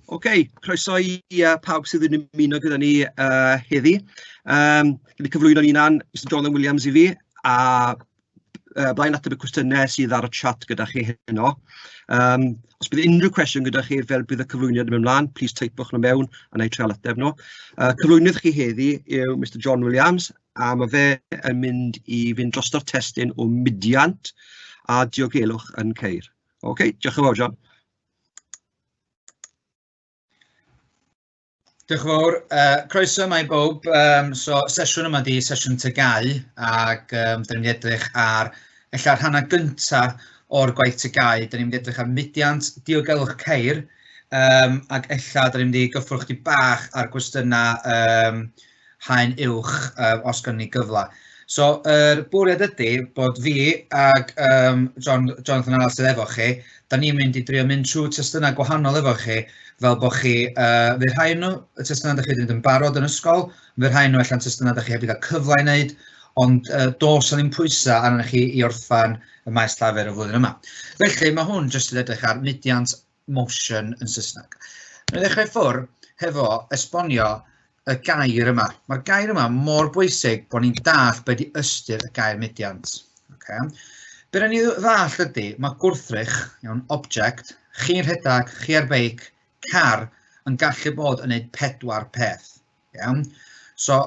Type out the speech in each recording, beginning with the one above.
Oce, croeso i pawb sydd yn ymuno gyda ni heddi. Gawn ni cyflwyno'n hunan, Mr Jonathan Williams i fi, a blaen ateb y cwestiynau sydd ar y chat gyda chi heno. Os bydd unrhyw cwestiwn gyda chi fel bydd y cyflwyniad yn mynd ymlaen, please teipwch nhw mewn a wna i trial ateb nhw. Cyflwynydd chi heddi yw Mr John Williams, a mae fe yn mynd i fynd drosto'r testun o mudiant a diogelwch yn ceir. Oce, diolch yn fawr, John. Diolch yn fawr. Croeso yma i bawb. So, sesiwn yma di sesiwn TGAU, ac dyn ni'n mynd i edrych ar ella'r rhannau gyntaf o'r gwaith TGAU. Dyn ni'n mynd i edrych ar mudiant diogelwch ceir, ac ella dyn ni'n mynd i gyffwrdd chdi bach ar gwestiynau haen uwch os gynnon ni gyfle. So, yr bwriad ydy bod fi ag John, Jonathan arall sydd efo chi, da ni'n mynd i drio mynd trwy testunau gwahanol efo chi, fel bod chi, fydd rhai nhw, y testunau da chi wedi gwneud yn barod yn ysgol, fydd rhai nhw allan testunau da chi heb i gael cyfle i wneud, ond dos na ddim pwysau arnoch chi i orffen y maes llafur y flwyddyn yma. Felly, mae hwn jyst yn edrych ar mudiant motion yn Saesneg. Wna i ddechrau ffwr hefo esbonio y gair yma. Mae'r gair yma mor bwysig bod ni'n dallt be di ystyr y gair mudiant. Okay. Be rhaid ni ddallt ydy, mae gwrthrych, iawn, object, chi'n rhedeg, chi ar beic, car, yn gallu bod yn gwneud pedwar peth. Iawn? So,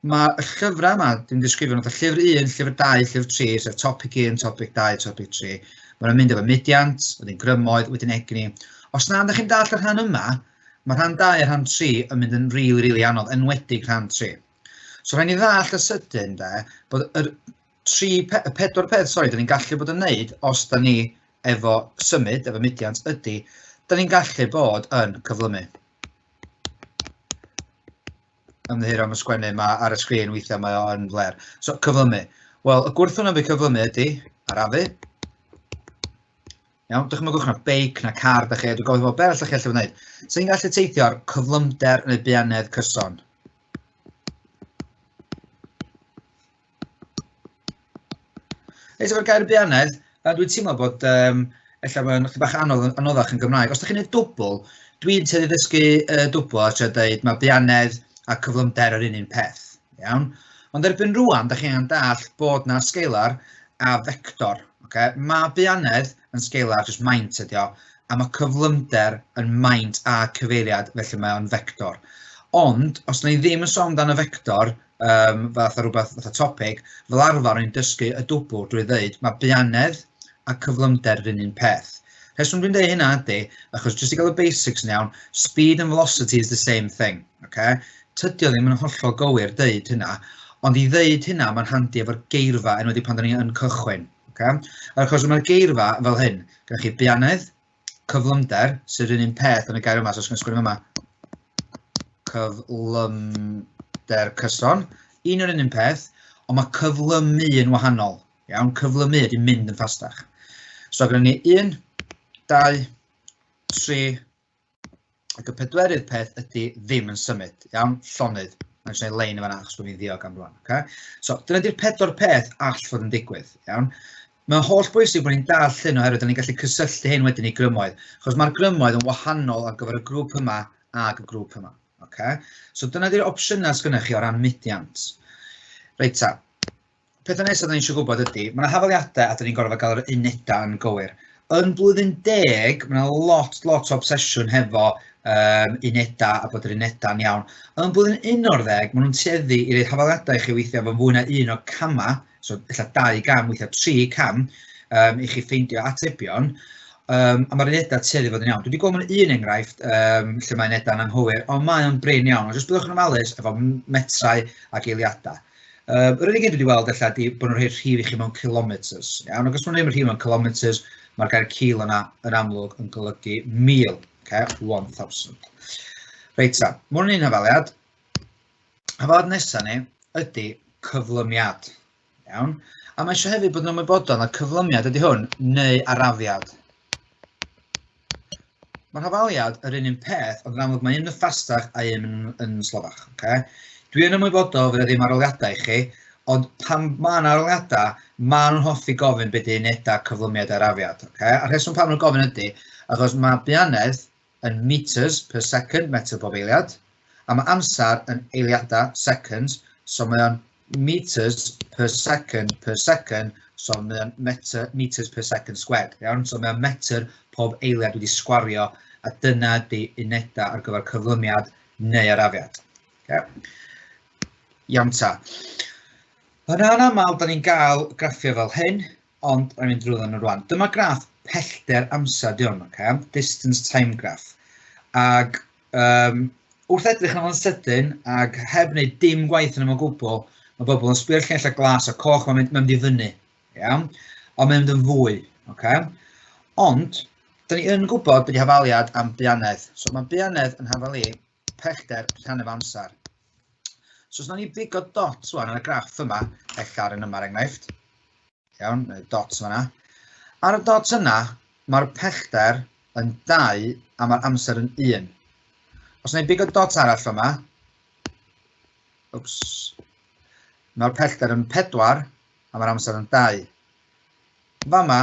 Mae y llyfrau yma, dwi'n disgrifio nhw, llyfr 1, llyfr 2, llyfr 3, sef topic 1, topic 2, topic 3. Mae'n mynd efo mudiant, wedyn grymoedd, wedyn egni. Os na ydych chi'n dall y rhan yma, mae rhan 2 a rhan 3 yn mynd yn rili, really, rili really anodd, enwedig rhan 3. So rhaid ni ddall y sydyn, de, bod yr tri, y pedwar peth, sori, da ni'n gallu bod yn neud os da ni efo symud, efo mudiant, ydy, da ni'n gallu bod yn cyflymu. Ymddiheuro am y sgwennu yma ar y sgrin, weithiau mae o yn fler. So, cyflymu. Wel, y gwrthwyneb i cyflymu ydy arafu. Iawn, dychmygwch na beic na car da chi, dwi'n gofyn bod be arall chi allu wneud. So, ni'n gallu teithio ar cyflymder neu buanedd cyson. Reit, efo'r gair buanedd, dwi'n teimlo bod um, ella mae'n chydig bach anodd, anoddach yn Gymraeg. Os ydych chi'n gwneud dwbl, dwi'n tueddu ddysgu dwbl a trio dweud mae buanedd a cyflymder yr un un peth. Iawn? Ond erbyn rwan, da chi angen dall bod na scalar a vector. Okay? Mae buanedd yn scalar, jyst maint ydi o, a mae cyflymder yn maint a cyfeiriad, felly mae o'n vector. Ond, os na ni ddim yn sôn amdano vector, fatha rhywbeth fatha topic, fel arfer o'n i'n dysgu y dwbl drwy ddeud mae buanedd a cyflymder yr un un peth. Rheswm dwi'n deud hynna ydy, achos jyst i gael y basics yn iawn, speed and velocity is the same thing. Okay? Tydi o ddim yn hollol gywir deud hynna, ond i ddeud hynna mae'n handi efo'r geirfa, enwedig pan da ni yn cychwyn. Okay? Achos mae'r geirfa fel hyn, gyda chi buanedd, cyflymder, sydd yr un un peth yn y gair yma, so os gwneud sgwennu yma, cyflymder cyson, un o'r un un peth, ond mae cyflymu yn wahanol. Iawn, cyflymu ydy mynd yn ffastach. So gyda ni 1, 2, 3, ac y pedwerydd peth ydy ddim yn symud. Iawn, llonydd. Mae'n eisiau lein yn fan'na achos bod fi'n ddiog am rwan. Okay? So, dyna di'r pedwar peth all fod yn digwydd. Iawn. Mae'n holl bwysig bod ni'n dall hyn oherwydd da ni'n gallu cysylltu hyn wedyn i grymoedd. Achos mae'r grymoedd yn wahanol ar gyfer y grŵp yma ag y grŵp yma. Okay? So dyna di'r opsiynau sgynnoch chi o ran mudiant. Reit ta. Pethau nesaf da ni eisiau gwybod ydy, mae yna hafaliadau a da ni'n gorfod gael yr unedau yn gywir. Yn blwyddyn deg, mae yna lot, lot o obsesiwn hefo unedau a bod yr unedau'n iawn. Yn blwyddyn 11, maen nhw'n tueddu i roid hafaliadau i chi weithiau efo fwy na un o camau, so ella 2 gam, weithiau 3 cam, i chi ffeindio atebion. A mae'r unedau tueddu fod yn iawn. Dwi wedi gweld mewn un enghraifft lle mae unedau'n anghywir, ond mae o'n brin iawn. Ond jyst byddwch yn ofalus efo metrau ac eiliadau. Yr unig un dwi wedi weld ella ydy bod nhw'n rhoi rhif i chi mewn kilometres. Iawn, ac os maen nhw'n rhoi rhif mewn kilometres, mae'r gair kilo yna yn amlwg yn golygu 1000. Okay, 1000. Reit ta, mae hwn yn un hafaliad. Hafaliad nesaf ni ydy cyflymiad. Iawn. A mae eisiau hefyd bod yn ymwybodol na cyflymiad ydy hwn neu arafiad. Mae'r hafaliad yr un un peth, ond yn amlwg mae un yn ffastach a un yn, yn slofach. Okay? Dwi yn ymwybodol fydd e ddim aroliadau i chi, ond pan mae yna aroliadau, maen nhw'n hoffi gofyn beth ydy unedau cyflymiad arafiad. Okay? A'r rheswm pam nhw'n gofyn ydy, achos mae buanedd yn meters per second, metr bob eiliad, a mae amser yn eiliadau, seconds, so mae o'n meters per second per second, so mae o'n meters per second squared, iawn? So mae o'n metr pob eiliad wedi sgwario, a dyna di unedau ar gyfer cyflymiad neu arafiad. Okay. Iawn ta. Yn anaml, da ni'n gael graffiau fel hyn, ond rhaid mynd drwy nhw rwan. Dyma graff pellter amser di hwn, okay? Distance time graph. Ac wrth edrych yn o'n sydyn ac heb wneud dim gwaith yn yma gwbl, mae bobl yn sbio'r llinellau glas a coch, mae'n mynd i fyny, iawn? Ond mae'n mynd yn fwy, okay? Ond, da ni yn gwybod beth i hafaliad am buanedd. So mae buanedd yn hafal i pellter rhan efo amser. So os nawn ni bigo dot wan ar y graff yma, ella ar un yma er enghraifft, iawn, dot yma. Ar y dot yna, mae'r pellter yn 2 a mae'r amser yn 1. Os nawn ni bigo dot arall yma, wps, mae'r pellter yn 4 a mae'r amser yn 2. Fama,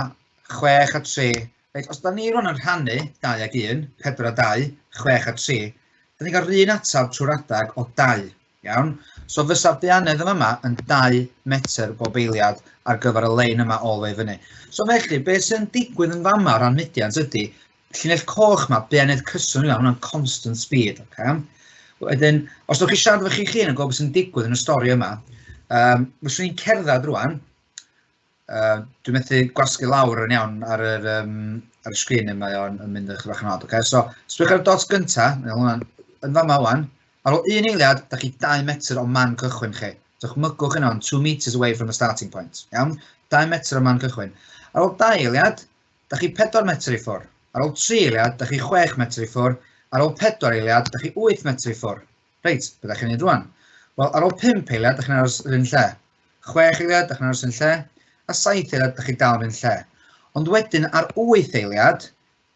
6 a 3. Reit, os da ni rwan yn rhannu 2 ag 1, 4 a 2, 6 a 3, da ni'n cael yr un ateb trwy'r adag o 2. Iawn? So fysa'r buanedd yma yma yn 2 metr bob eiliad ar gyfer y lein yma all the way fyny. So felly, beth sy'n digwydd yn fama o ran mudiant ydy, llinell coch yma, buanedd cyson yma, hwnna'n constant speed. Okay? Wedyn, os ydych chi siarad efo chi'ch hun yn gwybod beth sy'n digwydd yn y stori yma, fyswn i'n cerdded rwan, dwi'n methu gwasgu lawr yn iawn ar yr, ar y sgrin yma, mae o'n mynd yn bach yn od. Okay? So, sbïwch ar y dot gynta, hwnna'n yn fama wan, ar ôl un eiliad, da chi 2 metr o man cychwyn chi. Dychmygwch hynna, 2 meters away from the starting point. Iawn? 2 metr o man cychwyn. Ar ôl 2 eiliad, da chi 4 metr i ffwrdd. Ar ôl 3 eiliad, da chi 6 metr i ffwrdd. Ar ôl 4 eiliad, da chi 8 metr i ffwrdd. Reit, beth da chi'n neud rwan? Wel, ar ôl 5 eiliad, da chi'n aros yr un lle. 6 eiliad, da chi'n aros yr un lle. A 7 eiliad, da chi dal yr un lle. Ond wedyn, ar 8 eiliad,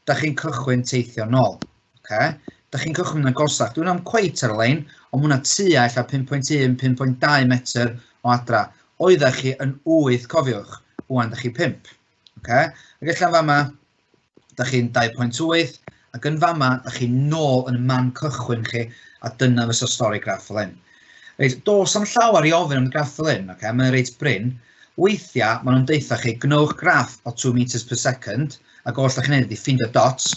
da chi'n cychwyn teithio nôl. Okay? Da chi'n cychwyn yn agosach. Dwi'n am cweit ar y lein, ond mwna tua ella 5.1, 5.2 metr o adra. Oeddech chi yn 8, cofiwch. Wan, da chi 5. Okay? Ac allan fama, da chi'n 2.8, ac yn fama, da chi nôl yn y man cychwyn chi, a dyna fysa stori graff fel hyn. Reit, dos am llawer i ofyn am y graff fel hyn, okay? Mae'n reit brin. Weithiau, maen nhw'n deutha chi, gwnewch graff o 2 meters per second, ac oll da chi'n neud ydy ffindio dots,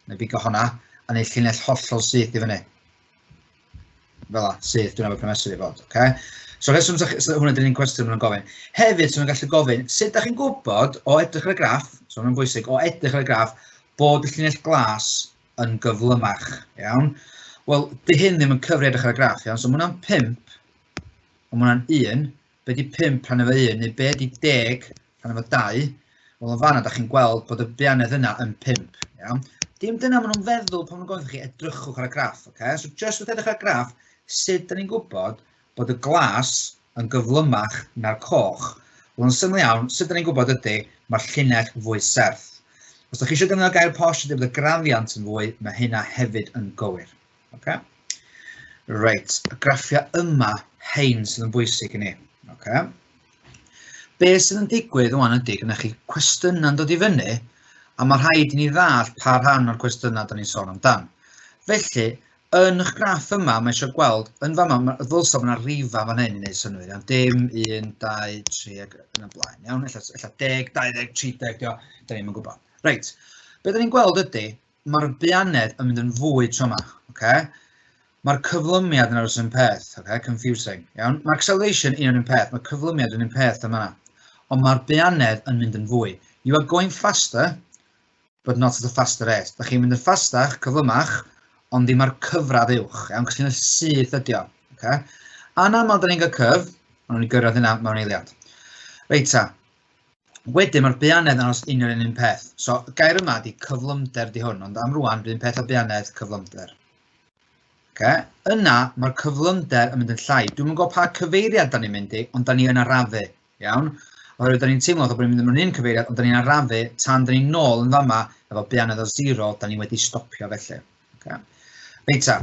neu bigo honna, a neud llinell hollol syth i fyny. Fel la, syth, dwi'n efo premesur i fod, okay? So rheswm hwnna dyn ni'n cwestiwn maen nhw'n gofyn. Hefyd, so nhw'n gallu gofyn, sut da chi'n gwybod o edrych ar y graff, so hwnna'n bwysig, o edrych ar y graff, bod y llinell glas yn gyflymach, iawn? Wel, di hyn ddim yn cyfri edrych ar y graff, iawn? So mae hwnna'n 5, ond mae hwnna'n 1, be di 5 rhan efo 1, neu be di 10 rhan efo 2, wel yn fanna da chi'n gweld bod y buanedd yna yn 5, iawn? Dim dyna maen nhw'n feddwl pan maen nhw'n gofyn chi edrychwch ar y graff, okay? So just wrth edrych ar y graff, sut da ni'n gwybod bod y glas yn gyflymach na'r coch? Wel, yn syml iawn, sut da ni'n gwybod ydy, mae'r llinell fwy serth. Os da chi eisiau defnyddio gair posh ydy bod y graddiant yn fwy, mae hynna hefyd yn gywir. Okay? Reit, y graffiau yma, hein sydd yn bwysig i ni. Okay? Be sydd yn digwydd wan ydy, gyda chi cwestiynau'n dod i fyny, a mae rhaid i ni ddall pa rhan o'r cwestiynau da ni'n sôn amdan. Felly, yn eich graff yma, mae eisiau gweld, yn fama, ddylsa bod yna rifa fan hyn i wneud synnwyr, iawn, dim, 1, 2, 3, ac yn y blaen, iawn, ella 10, 20, 30, dio, da ni'n gwybod. Reit, be da ni'n gweld ydy, mae'r buanedd yn mynd yn fwy tro yma, okay? Mae'r cyflymiad yn aros yn peth, okay? Confusing, iawn? Mae'r acceleration un yn un peth, mae'r cyflymiad yn un peth yma. Ond mae'r buanedd yn mynd yn fwy. You are going faster, but not at a faster rate. Da chi'n mynd yn ffastach, cyflymach, ond ddim ar cyfradd uwch, iawn? Cos chi'n syth ydi o, okay? Anaml da ni'n cael cyf, ond ni'n gyrraedd hynna mewn eiliad. Reit ta, wedyn mae'r buanedd yn aros union yn un peth. So, gair yma di cyflymder di hwn, ond am rwan, bydd un peth o buanedd cyflymder. Okay. Yna, mae'r cyflymder yn mynd yn llai. Dwi'm yn gwybod pa cyfeiriad da ni'n mynd i, ond da ni yn arafu, iawn? Oherwydd da ni'n teimlo fatha bod ni'n mynd mewn un cyfeiriad, ond da ni'n arafu tan da ni'n nôl yn fama, efo buanedd o 0, da ni wedi stopio felly. Okay. Reit ta,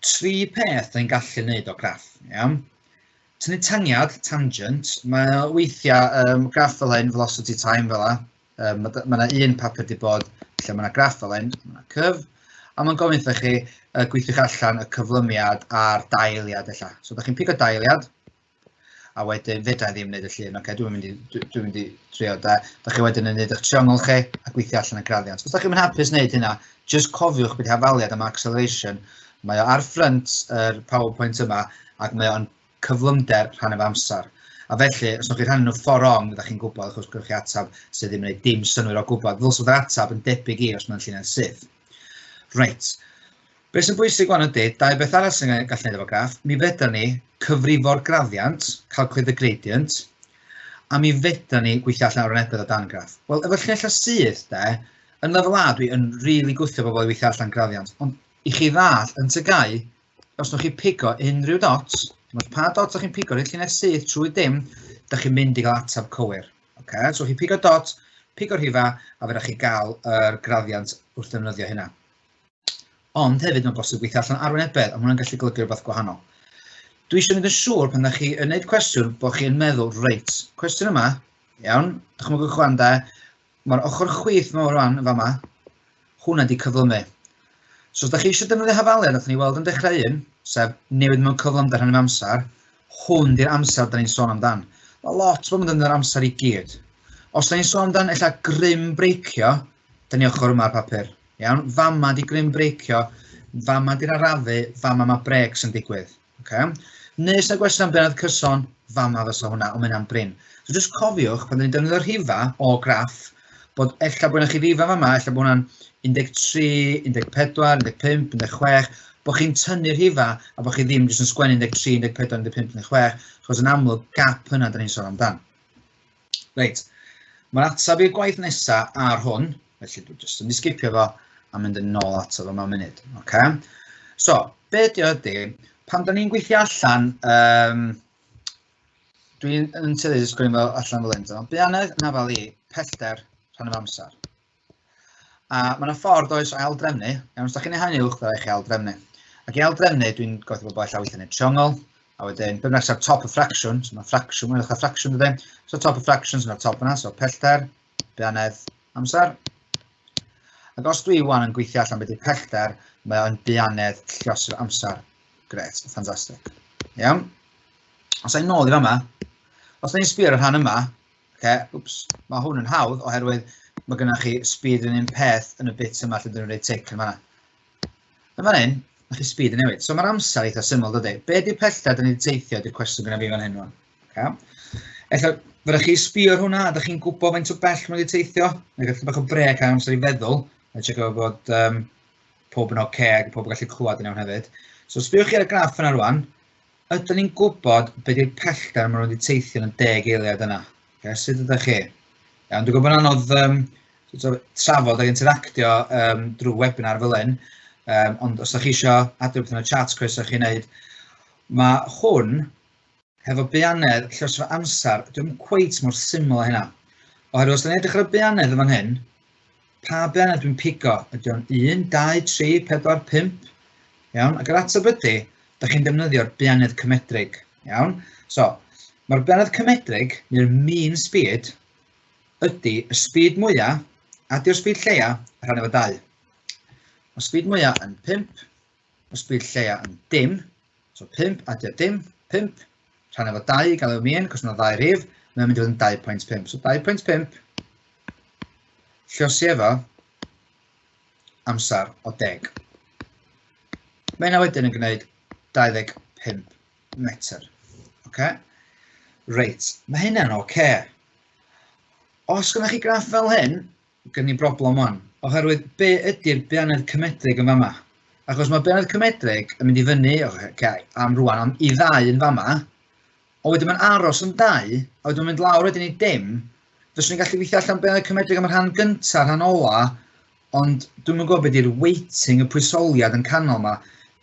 tri peth da ni'n gallu wneud o graff, iawn? Tynnu tangiad, tangent, mae o weithiau graff fel hyn, velocity time fel la. Mae yna un papur di bod lle mae yna graff fel hyn, mae yna cyf, A mae'n gofyn wrthoch chi gweithiwch allan y cyflymiad a'r dailiad ella. So, da chi'n pigo dailiad, a wedyn fedra i ddim wneud y llun, oce, dwi'n mynd i, dwi mynd i trio da. Da chi wedyn yn wneud eich triongl chi a gweithio allan y graddiant. Os da chi'n hapus wneud hynna, just cofiwch beth hafaliad am acceleration. Mae o ar ffrynt yr PowerPoint yma ac mae o'n cyflymder rhan efo amser. A felly, os wnewch chi rhannu nhw ffordd wrong, ydych chi'n gwybod, achos gwrwch chi atab sydd ddim yn gwneud dim synnwyr o gwybod. Ddylse fod yr atab yn debyg i os mae'n llinell syth. Reit. Be sy'n bwysig wan ydy, dau beth arall sy'n gallu gwneud efo graff, mi fedra ni cyfrifo'r graddiant, calculate the gradient, a mi fedra ni gweithio allan arwynebedd o dan graff. Wel, efo llinellau syth, de, yn lefel A dwi yn rili really gwthio bobl i weithio allan graddiant, ond i chi ddall yn TGAU, os wnewch chi pigo unrhyw dot, dim ots pa dot ydych chi'n pigo, rhaid llinell syth trwy dim, ydych chi'n mynd i gael ateb cywir. Okay? So chi pigo dot, pigo rhifa, a fe chi gael yr graddiant wrth ddefnyddio hynna. Ond hefyd mae'n bosib gweithio allan arwynebedd, a mae hwnna'n gallu golygu rhywbeth gwahanol. Dwi eisiau gwneud yn siŵr pan ydych chi yn gwneud cwestiwn bod chi'n meddwl, reit, cwestiwn yma, iawn, dychmygwch chwan de, mae'r ochr chwith yma rwan, yn fama, hwnna di cyflymu. So os da chi eisiau defnyddio hafaliad, nath ni weld yn dechrau un, sef newid mewn cyflymder rhan amser, hwn di'r amser da ni'n sôn amdan. Mae lot bod yn defnyddio'r amser i gyd. Os da ni'n sôn amdan ella grym breicio, da ni ochr yma'r papur. Iawn, fama di grym breicio, fama di'r arafu, fama mae breaks yn digwydd. Okay? Neu os na gwestiwn am bennod cyson, fama fysa hwnna, ond mae'n brin. So just cofiwch, pan ni'n defnyddio'r rhifa o graff, bod ella bod chi rifa fama, ella bod hwnna'n 13, 14, 15, 16, bod chi'n tynnu'r rhifa a bod chi ddim jyst yn sgwennu 13, 14, 15, 16, achos yn amlwg gap yna da ni'n sôn amdan. Reit, mae'r ateb i'r gwaith nesaf ar hwn, felly dwi'n jyst yn disgipio fo a mynd yn ôl ato fo mewn munud. Okay? So, be ydy o ydy, pan da ni'n gweithio allan, dwi'n yn tueddu i sgwennu fel allan fel hyn, buanedd yn hafal i pellter rhan o'r amser. A mae yna ffordd oes o aildrefnu, iawn, os da chi'n ehangu uwch, fe rai chi aildrefnu. Ac i aildrefnu, dwi'n gweithio bobl ella weithio yn triongl, a wedyn, be bynnag sy'n top y ffracsiwn, so mae ffracsiwn, mae'n edrych ffracsiwn dydy, so top y ffracsiwn sy'n top yna, so pellter, buanedd, amser. Ac os dwi wan yn gweithio allan beth yw'r pellter, mae o'n buanedd lluosur amser. Gret, ffantastig. Iawn. Os ai'n nôl i fama, os da ni'n sbio ar y rhan yma, okay, wps, mae hwn yn hawdd oherwydd mae gennych chi speed yn un peth yn y bit yma lle dyn nhw'n rhoi tic yn fanna. Yn fan hyn, mae chi speed yn newid. So mae'r amser eitha syml, dydy. Be di'r pellter dyn ni'n teithio ydy'r cwestiwn gyda fi fan hyn. Okay. Ella, fydda chi sbio ar hwnna, a ydych chi'n gwybod faint o bell mae wedi teithio? Neu gallu bach o brec ar amser i feddwl. Neu checio bod pob yn oce okay, ac pob yn gallu clywed yn iawn hefyd. So sbiwch chi ar y graff yna rwan. Ydyn ni'n gwybod beth yw'r pellter maen nhw wedi teithio yn y 10 eiliad yna? Okay, sut ydych chi? Iawn, dwi'n gwybod anodd sort of, trafod ac interactio drwy webinar fel hyn, ond os ydych chi eisiau adio beth yn y chat, croeso chi wneud. Mae hwn, hefo buanedd lluosfa amser, dwi'n cweit mor syml â hynna. Oherwydd os da ni'n edrych ar y buanedd yn fan hyn, pa buanedd dwi'n pigo? Ydy o'n 1, 2, 3, 4, 5? Iawn, ac yr ateb ydy, da chi'n defnyddio'r buanedd cymedrig. Iawn? So, mae'r buanedd cymedrig, neu'r mean speed, ydy y speed mwyaf, adio'r speed lleia, rhan efo 2. Mae speed mwyaf yn 5, mae speed lleia yn dim, so 5 adio dim, 5, rhan efo 2 i gael efo mean, cos mae'n ddau rhif, mae'n mynd i fod yn 2.5. So 2.5, lliosi efo amser o 10. Mae hynna wedyn yn gwneud 25 metr. Okay? Reit, mae hynna'n oce. Okay. Os gynnwch chi graff fel hyn, gen ni broblem wan. Oherwydd be ydy'r buanedd cymedrig yn fama? Achos mae buanedd cymedrig yn mynd i fyny, okay, am rwan, am i ddau yn fama, ond wedyn mae'n aros yn dau, a wedyn mae'n mynd lawr wedyn i dim. Fyswn i'n gallu weithio allan buanedd cymedrig am y rhan gyntaf, rhan ola, ond dwi'm yn gwybod beth yw'r weighting, y pwysoliad yn canol yma.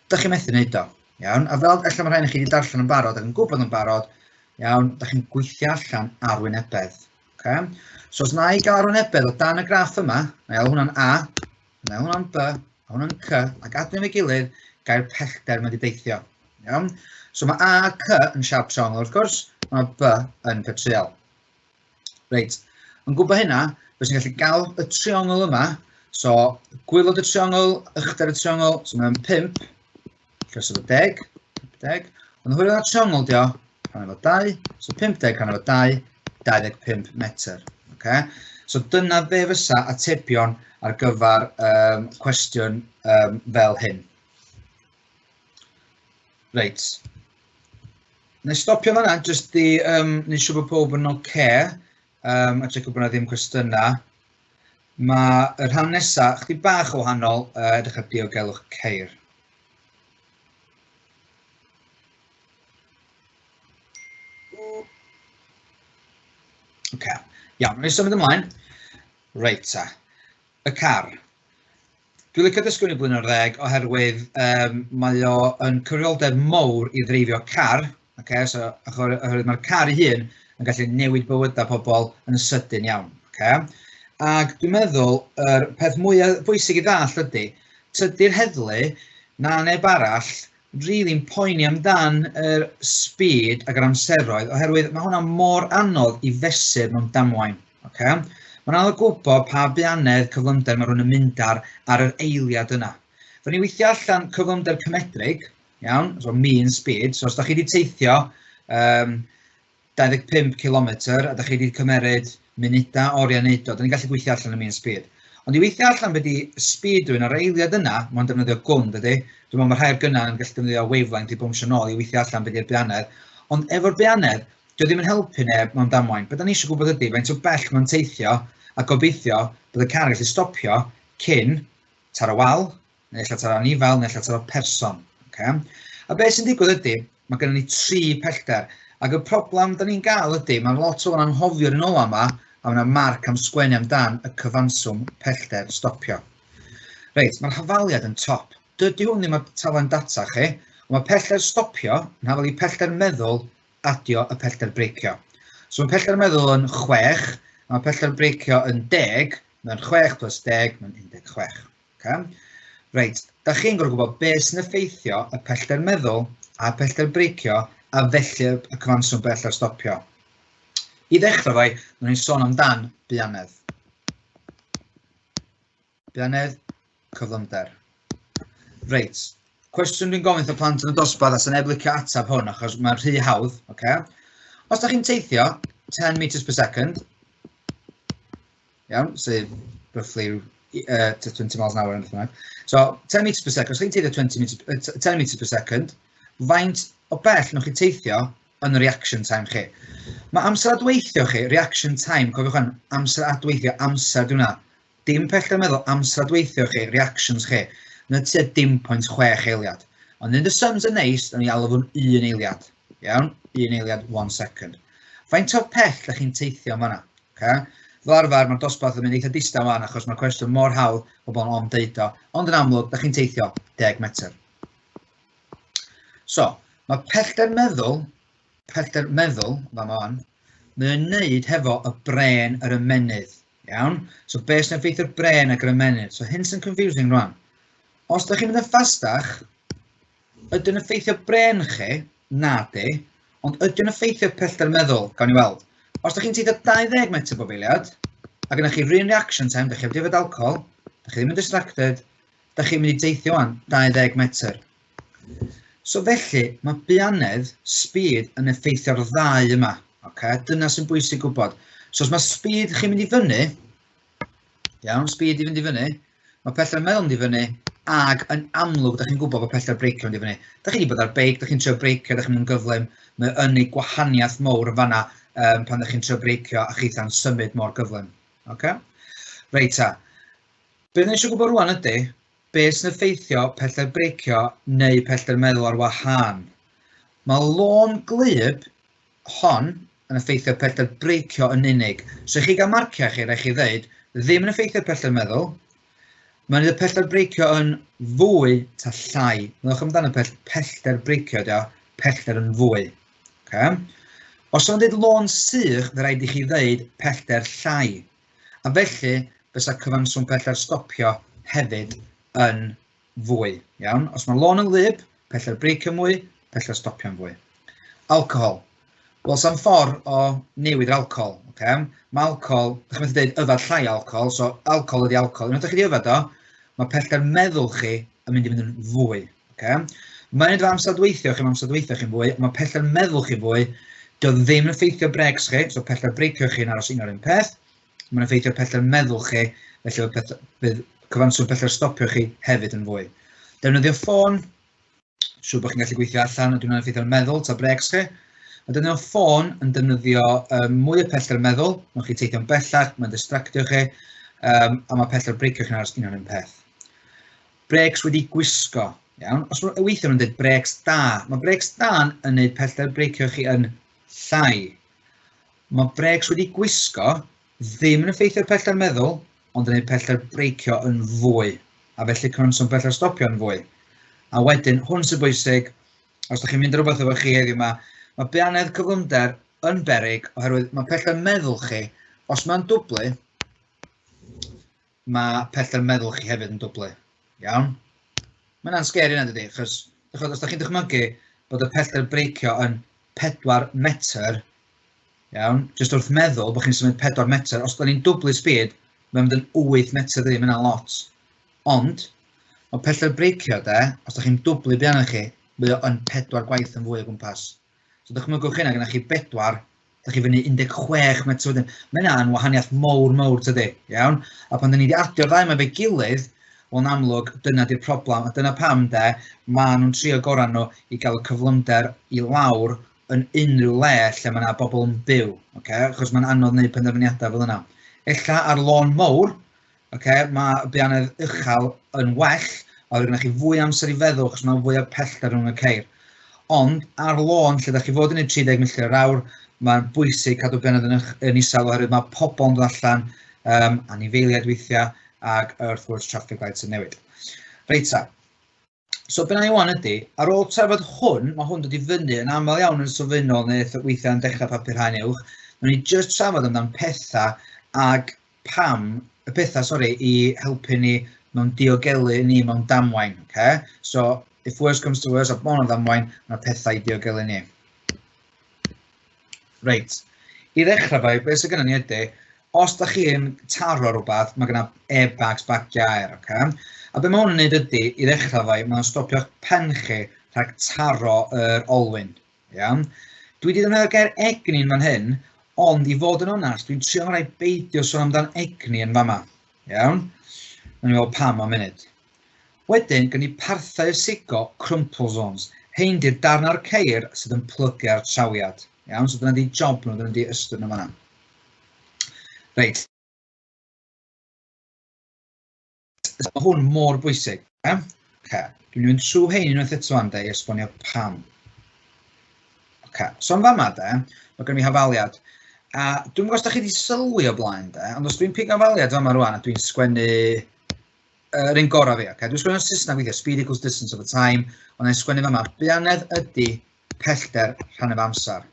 Dych chi'n methu wneud o. Iawn, a fel ella mae rhaid i chi wedi darllen yn barod ac yn gwybod yn barod, iawn, dych chi'n gweithio allan arwynebedd. Okay? So os na i gael arwynebedd o dan y graff yma, na i alw hwnna'n A, na i alw hwnna'n B, a hwnna'n C, ac adneu efo'i gilydd, gair pellter mae wedi deithio. Iawn? So mae A a C yn siap triongl wrth gwrs, mae B yn petryal. Reit, yn gwybod hynna, fyswn i'n gallu gael y triongl yma, So, gwaelod y triongl, uchder y triongl, so mae'n 5, lluoso efo 10, 50. Ond hwyr o'r triongl dio, rhan efo 2, so 50 rhan efo 2, 25 metr. Okay? So dyna be fysa atebion ar gyfer cwestiwn fel hyn. Reit. Na i stopio fan'na, jyst i neud siŵr bod pob yn oce, a checio bod 'na ddim cwestiynau. Mae y rhan nesaf chydig bach o wahanol, edrych ar diogelwch ceir. Oce, iawn, wnawn ni symud ymlaen. Reit ta, y car. Dwi'n licio dysgu hwn i blwyddyn ar ddeg oherwydd mae o yn cyfrifoldeb mawr i ddreifio car. Okay? So, oherwydd mae'r car ei hun yn gallu newid bywydau pobl yn sydyn iawn. Okay? Ac dwi'n meddwl yr peth mwyaf bwysig i ddall ydy, tydi'r heddlu na neb arall rili'n poeni amdan yr speed ac yr amseroedd, oherwydd mae hwnna mor anodd i fesur mewn damwain. Okay? Mae'n anodd gwybod pa buanedd cyflymder mae rhywun yn mynd ar ar yr eiliad yna. Fe ni weithio allan cyflymder cymedrig, iawn, so mean speed, so os da chi wedi teithio 25 km a da chi wedi cymeryd munudau, oriau neud o, da ni'n gallu gweithio allan y mean speed. Ond i weithio allan be di speed rhywun ar eiliad yna, mae'n defnyddio gwn, dydy. Dwi'n meddwl mae rhai o'r gynnau yn gallu defnyddio wavelength i bwmsio nôl i weithio allan be di'r buanedd. Ond efo'r buanedd, dio ddim yn helpu neb mewn damwain. Be da ni eisiau gwybod ydy faint o bell mae'n teithio a gobeithio bod y car yn gallu stopio cyn taro wal, neu ella taro anifail, neu ella taro person. Okay? A beth sy'n digwydd ydy, mae gennym ni tri pellter. Ac y problem da ni'n gael ydy, mae lot o'n anghofio'r un ola yma, a mae yna marc am sgwennu amdan y cyfanswm pellter stopio. Reit, mae'r hafaliad yn top. Dydy hwn ddim ar taflen data chi, ond mae pellter stopio yn hafal i pellter meddwl adio y pellter breicio. So mae pellter meddwl yn 6, a mae pellter breicio yn 10, mae'n 6 plus 10, mae'n 16. Okay? Reit, da chi'n gorfod gwybod beth sy'n effeithio y pellter meddwl a pellter breicio a felly y cyfanswm pellter stopio. I ddechrau fo, wnawn ni sôn amdan buanedd. Buanedd, cyflymder. Reit, cwestiwn dwi'n gofyn wrth y plant yn y dosbarth a sy'n neb licio ateb hwn achos mae'n rhy hawdd. Okay? Os da chi'n teithio 10 metres per second, iawn, sydd roughly 20 miles an hour yn beth. So, 10 metres per second, os chi'n teithio 20 meters, 10 metres per second, faint o bell nwch chi teithio yn y reaction time chi? Mae amser adweithio chi, reaction time, cofiwch hwn, amser adweithio, amser di hwnna. Dim pellter meddwl, amser adweithio chi, reactions chi, mae'n tua dim 0.6 eiliad. Ond yn y sums yn neis, da ni alw fo'n un eiliad. Iawn? Un eiliad, 1 second. Faint o pell da chi'n teithio yn fanna? Okay? Fel arfer, mae'r dosbarth yn mynd eitha distaw fan achos mae'r cwestiwn mor hawdd pobl yn ofn deud o. Ond yn amlwg, da chi'n teithio 10 metr. So, mae pellter meddwl, fama fan, mae'n wneud hefo y brên yr ymennydd. Iawn? So, beth sy'n effeithio'r brên ac yr ymennydd? So, hyn sy'n confusing rwan. Os da chi'n mynd yn ffastach, ydy'n effeithio brên chi? Na di. Ond ydy'n effeithio pellter meddwl? Gawn ni weld. Os da chi'n teithio 20 metr bob eiliad, a gennych chi run reaction time, da chi heb yfed alcohol, da chi ddim yn distracted, da chi'n mynd i deithio wan 20 metr. So felly, mae buanedd, speed, yn effeithio'r ddau yma. Okay? Dyna sy'n bwysig gwybod. So os mae speed chi'n mynd i fyny, iawn, speed i fynd i fyny, mae pellter meddwl mynd i fyny, ac yn amlwg, da chi'n gwybod bod pellter breicio mynd i fyny. Da chi wedi bod ar beic, da chi'n trio breicio, da chi'n mynd yn gyflym, mae yn ei gwahaniaeth mowr yn fanna pan da chi'n trio breicio a chitha'n symud mor gyflym. Okay? Reit ta. Be dyn ni eisiau gwybod rwan ydy, beth sy'n effeithio pellter breicio neu pellter meddwl ar wahân. Mae lôn glyb hon yn effeithio pellter breicio yn unig. So i chi gael marciau chi, rhaid chi ddeud, ddim yn effeithio pellter meddwl, mae'n neud y pellter breicio yn fwy ta llai. Meddwch amdano pellter breicio, dio, pellter yn fwy. Okay? Os o'n dweud lôn sych, fe rhaid i chi ddeud pellter llai. A felly, fysa cyfanswm pellter stopio hefyd yn fwy. Iawn? Os mae lôn yn wlyb, pellter breicio mwy, pellter stopio'n fwy. Alcohol. Wel, sa'n ffordd o newid yr alcohol. Okay? Mae alcohol, ydych chi'n methu dweud yfad llai alcohol, so alcohol ydy alcohol. Unwaith ydych chi wedi yfad o, mae pellter meddwl chi yn mynd i fynd yn fwy. Okay? Mae'n edrych amser dweithio chi, mae amser dweithio chi'n fwy, mae pellter meddwl chi fwy, dio ddim yn effeithio brecs chi, so pellter breicio chi'n aros un o'r un peth, mae'n effeithio pellter meddwl chi, felly bydd cyfanswm pellter stopio chi hefyd yn fwy. Defnyddio ffôn, siŵr bod chi'n gallu gweithio allan, ydw i'n effeithio'r meddwl ta brecs chi. Mae defnyddio ffôn yn defnyddio mwy o pellter meddwl, mae'n chi teithio'n bellach, mae'n distractio chi, a mae pellter breicio chi'n aros un o'r un peth. Brecs wedi gwisgo, iawn. Os mae'n weithio mae'n dweud brecs da, mae brecs da yn gwneud pellter breicio chi yn llai. Mae brecs wedi gwisgo ddim yn effeithio'r pellter meddwl, ond yn gwneud pellter breicio yn fwy, a felly cyfanswm pellter stopio yn fwy. A wedyn, hwn sy'n bwysig, os ydych chi'n mynd rhywbeth efo chi heddiw yma, mae beanedd cyflymder yn beryg, oherwydd mae pellter meddwl chi, os mae'n dwblu, mae pellter meddwl chi hefyd yn dwblu. Iawn? Mae hynna'n scary yna, dydy, achos os ydych chi'n dychmygu bod y pellter breicio yn 4 metr, iawn, jyst wrth meddwl bod chi'n symud 4 metr, os da ni'n dwblu speed, mae'n mynd yn 8 metr dydy, mae'n lot. Ond, mae pellter breicio de, os da chi'n dwblu be arnoch chi, mae o yn 4 gwaith yn fwy o gwmpas. So dychmygwch hynna, gyda chi 4, da chi fyny 16 metr wedyn. Mae hynna'n wahaniaeth mowr, mowr tydi, iawn? A pan da ni wedi adio'r ddau yma efo'i gilydd, wel yn amlwg, dyna di'r problem, a dyna pam de, maen nhw'n trio gorau nhw i gael y cyflymder i lawr yn unrhyw le lle mae yna bobl yn byw, okay? Achos mae'n anodd gwneud penderfyniadau fel yna. Ella ar lôn mowr, okay, mae beanedd uchel yn well, oherwydd gennych chi fwy amser i feddwl, achos mae fwy o pellter rhwng y ceir. Ond ar lôn lle ydych chi fod yn gwneud 30 milltir yr awr, mae'n bwysig cadw beanedd yn isel oherwydd mae pobl yn dod allan, anifeiliaid weithiau, ac wrth gwrs traffic lights yn newid. Reit ta. So be na i wan ydy, ar ôl trafod hwn, mae hwn dod i fyny yn aml iawn yn sylfaenol neu weithiau yn dechrau papur haen uwch, nawn ni jyst trafod amdan pethau ag pam, y pethau, sori, i helpu ni mewn diogelu ni mewn damwain. Okay? So, if worse comes to worse, a bon o ddamwain, mae pethau i diogelu ni. Reit, i ddechrau fo, beth sydd gennym ni ydy, os da chi'n taro rhywbeth, mae genna airbags bagiau aer, okay? A be mae hwn yn wneud ydy, i ddechrau fo, mae'n stopio'ch pen chi rhag taro yr olwyn, iawn? Dwi wedi defnyddio'r gair egni yn fan hyn, ond i fod yn onast, dwi'n trio ngorau beidio sôn amdan egni yn fama, iawn? Nawn ni weld pam am munud. Wedyn, gen i parthau ysigo crumple zones. Hein di'r darn o'r ceir sydd yn plygu ar trawiad. Iawn, so dyna di job nhw, dyna di ystyr nhw fanna. Reit. Mae hwn mor bwysig. Eh? Okay. Dwi'n mynd trwy hein unwaith eto am de i esbonio pam. Okay. So yn fama de, mae gen i hafaliad. A dwi'n gwybod os da chi wedi sylwi o blaen de, ond os dwi'n pigo hafaliad fama rwan a dwi'n sgwennu yr un gorau fi, okay? Dwi'n sgwennu yn Saesneg weithiau, speed equals distance over time, ond dwi'n sgwennu fama, buanedd ydy pellter rhan efo amser.